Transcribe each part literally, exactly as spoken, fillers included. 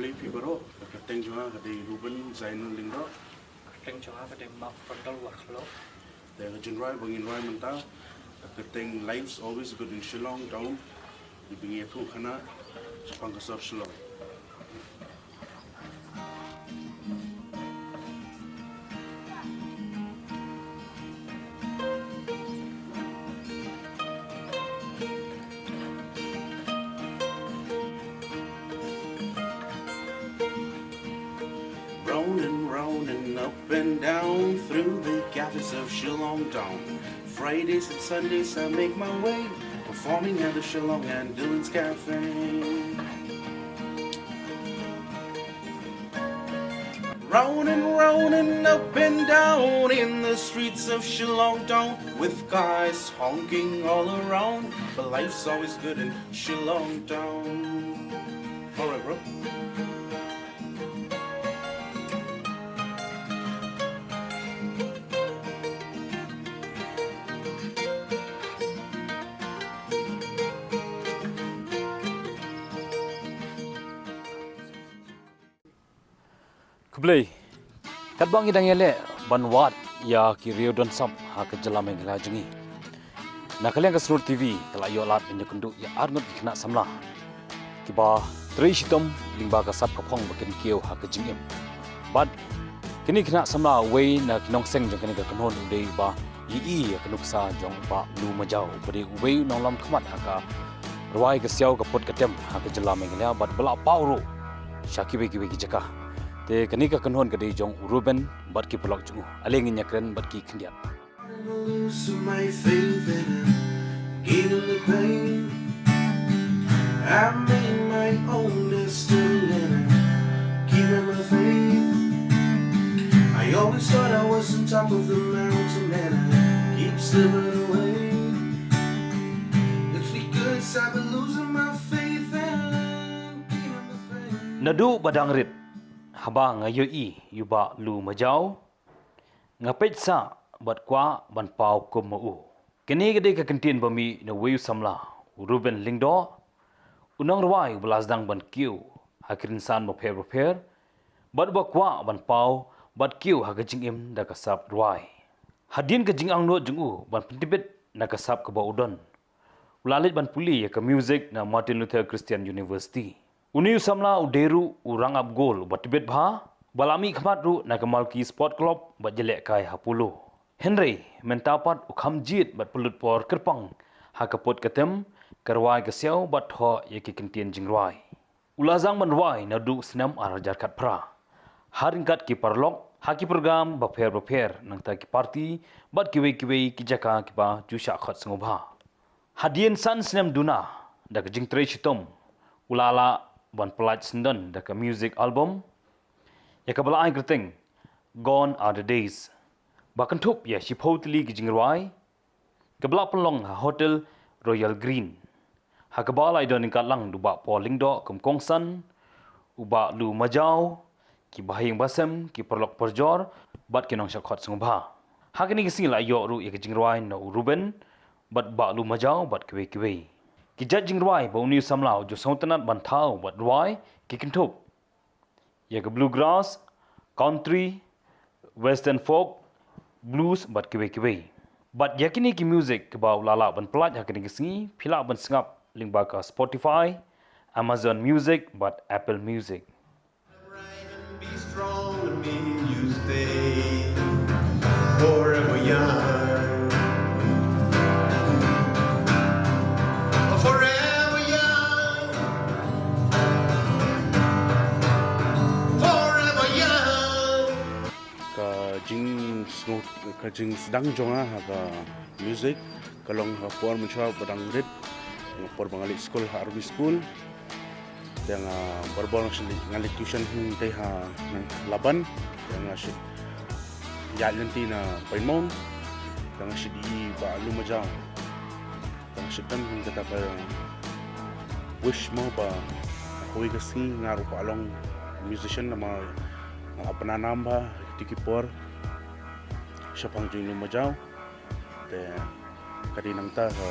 Phi baroh, ka kyrteng jong nga ka dei Reuben Zainul Lyngdoh. Ka kyrteng jong nga ka dei Mark Randall Warkhalok. Te ka jingrwai ba ngin rwai mynta ka kyrteng Life's Always Good in Shillong Town. Ngi ïathuh khana shaphang ka sor Shillong. Round and round and up and down through the cafes of Shillong town. Fridays and Sundays I make my way, performing at the Shillong and Dylan's Cafe. Round and round and up and down in the streets of Shillong town, with guys honking all around. But life's always good in Shillong town. Alright, bro. Khublei. Katba ngi dang ïaleh ban wad ïa ki riew don sap ha ka jylla Meghalaya jong ngi, na ka liang ka Snor T V ka la ïoh lad ban ïakynduh ïa arngut ki khynnah samla kiba trei shitom lyngba ka sap ka phong ba kin kiew ha ka jingim. Bad kine ki khynnah samla, uwei na ki nongseng jong kane ka kynhun u dei uba ïohi ïa ka nuksa jong u Bah Lu Majaw, uba dei uwei u nonglam khmat ha ka rwai ka siaw, ka put ka tem ha ka jylla Meghalaya, bad ba la paw ruh sha kiwei kiwei ki jaka. Te kane ka kynhun ka dei jong u Reuben bad ki paralok jong u. Ale ngin ïakren bad ki khyndiat. Losing my faith and I'm giving the pain. I made my own destiny and I'm keeping my faith. I always thought I was on top of the mountain and I keep slipping away. It's because I've been losing my faith and I'm keeping the faith. Naduh ba dang rit, haba nga ïohi ïa u Bah Lu Majaw, nga peit sah bad kwah ban paw kum ma u. Kane ka dei ka kyntien ba mih na uwei u samla, u Reuben Lyngdoh, u nongrwai uba la sdang ban kiew ha ki rynsan bapher bapher, bad uba kwah ban paw bad kiew ha ka jingim da ka sap rwai. Hadien ka jingangnud jong u ban pyntbit na ka sap kaba u don, u la leit ban pule ïa ka music na Martin Luther Christian University. Une u samla u dei ruh u rangap gol uba tbit bha, ba la mihkhmat ruh na ka Malki Sport Club bad ïalehkai ha Polo. Hynrei mynta pat u kham jied bad pynlut por kyrpang ha ka put ka tem, ka rwai ka siaw bad thoh ïa ki kyntien jingrwai. U la sdang ban rwai naduh u snem ar hajar khatphra ha ryngkat ki paralok ha ki program bapher bapher, nangta ki party bad kiwei kiwei ki jaka kiba ju shah khot sngewbha. Hadien san snem duna da ka jingtrei shitom, u la lah ban pyllait syndon da ka music album ïa kaba la ai kyrteng Gone Are the Days, ba kynthup ïa shiphew tylli ki jingrwai, kaba la pynlong ha Hotel Royal Green, ha kaba la ïadon ryngkat lang da u Bah Paul Lyngdoh kum u kongsan, u Bah Lu Majaw, ki bahaïing bahasem, ki paralok parajor bad ki nongshah khot sngewbha. Ha kane ka sngi la ïoh ruh ïa ka jingrwai na u Reuben bad u Bah Lu Majaw bad kiwei kiwei. Ki jait jingrwai ba une u samla u ju sngewtynnat ban thaw bad rwai ki kynthup ïa ka bluegrass, country, western folk, blues bad kiwei kiwei. Bad ïa kine ki music kiba u la lah ban pyllait ha kane ka sngi phi lah ban sngap lyngba ka Spotify, Amazon Music bad Apple Music. Be strong and be you stay forever young. Forever young. Forever young. Ka jingsngew, ka jingsdang jong nga ha ka music ka long ha por mynshuwa ba dang rit, ha por ba nga leit skul ha army school. Te nga barabor nga shu leit, nga leit tuition hangtei ha Laban. Te nga shu ïaid lynti na Pine Mount. Te nga shu ïohi Bah Lu Majaw. Te nga shu don kata ka wish mo ba ha kawei ka sngi nga ruh kwah long musician namar nga la pyndonkam bha ha kito ki por shaphang jong Lu Majaw. Te ka dei nangta ka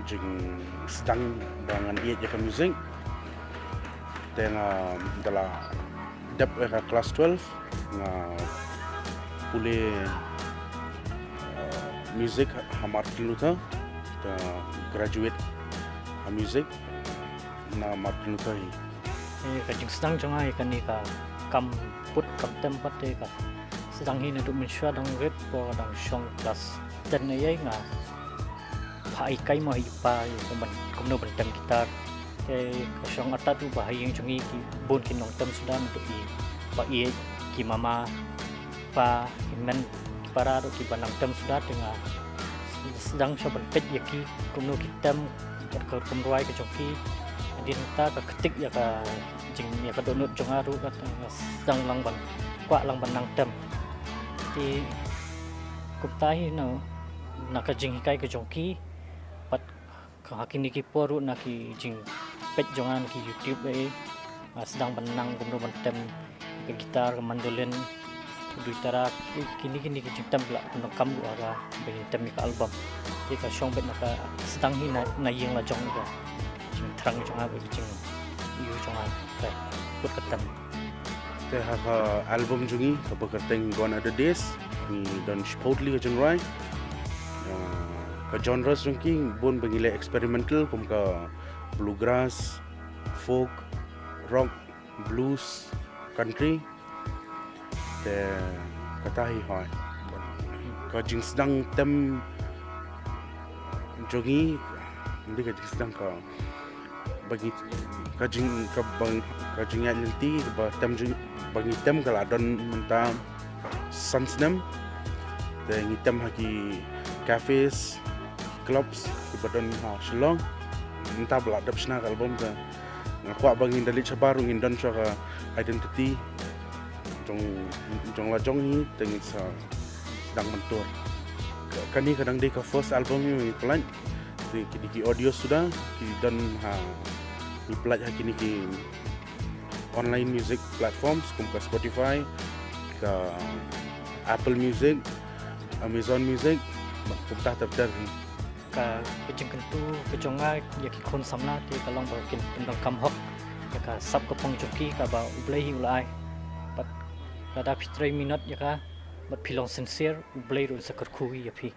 jingsdang ba ngan ïeit ïa ka music. Te nga da la dep ïa ka class twelve, nga pule, uh, music ha Martin Luther, te graduate ha music na Martin Luther hi. Eh, ka jingsdang jong nga ïa kane ka kam put kam tem pat te ka sdang hi naduh mynshuwa dang rit, por dang shong class ten ïa nga pha ai kai mo hi pa ïa kumno ban, kumno ban tem guitar. Te ka shong artat ruh ba ha ïing jong ngi ki bun ki nongtem suda naduh ki pa ïeit, ki mama, pa, ki men, ki para ruh kiba nang tem suda, te nga sdang shuwa ban peit ïa ki kumno ki tem, ka rukom rwai ka jong ki. Hadien ta ka ktik ïa ka jing, ïa ka dohnud jong nga ruh, ka sdang lang ban kwah lang ban nang tem. Te kumta hi na, na ka jinghikai ka jong ki, pat ka ha kine ki por ruh na ki jingpeit jong nga na ki YouTube eh, nga sdang ban nang kumno ban tem ka guitar, ka mandolin, ka duitara, ki, kine, kine ki jingtem ba la pyndonkam ruh ha kaba ngin tem ïa ka album. Te ka shong beit na ka sdang hi na, na ïing la jong, ka jingthrang jong nga bad ka jingïohi jong nga ka put ka tem. Te ha ka album jong ngi kaba kyrteng Gone Are the Days, ngi don shiphew tylli ka jingrwai. Ah, ka genres jong ki bun ba ngi leh experimental, kum ka bluegrass, folk, rock, blues, country. Te kata hi hoi. Ka jingsdang tem jong ngi, ym dei ka jingsdang, ka ba ngi, ka jing, ka ba, ka jingïaid lynti kaba tem jong, ba ngi tem ka la don mynta san snem. Te ngi tem ha ki cafes, clubs kiba don ha Shillong. Mynta ba la dep shna ka album, te nga kwah ba ngin da leit shabar ruh ngin don shuwa ka identity jong, jong la jong hi, te ngin sa sdang ban tour. Ka, kane ka dang dei ka first album ngi pynlait. Te ki dei ki audio suda, ki don ha, ngi pynlait ha kine ki online music platforms kum ka Spotify, ka Apple Music, Amazon Music, kumta ter ter hi. Ka, ka jingkyntu ka jong nga ïa ki khun samla te ka long ba kin pyndonkam hok ïa ka sap ka pong jong ki kaba U Blei hi u la ai. Bad lada phi trei minot ïa ka bad phi long sincere, U Blei ruh un sa kyrkhu ïa phi.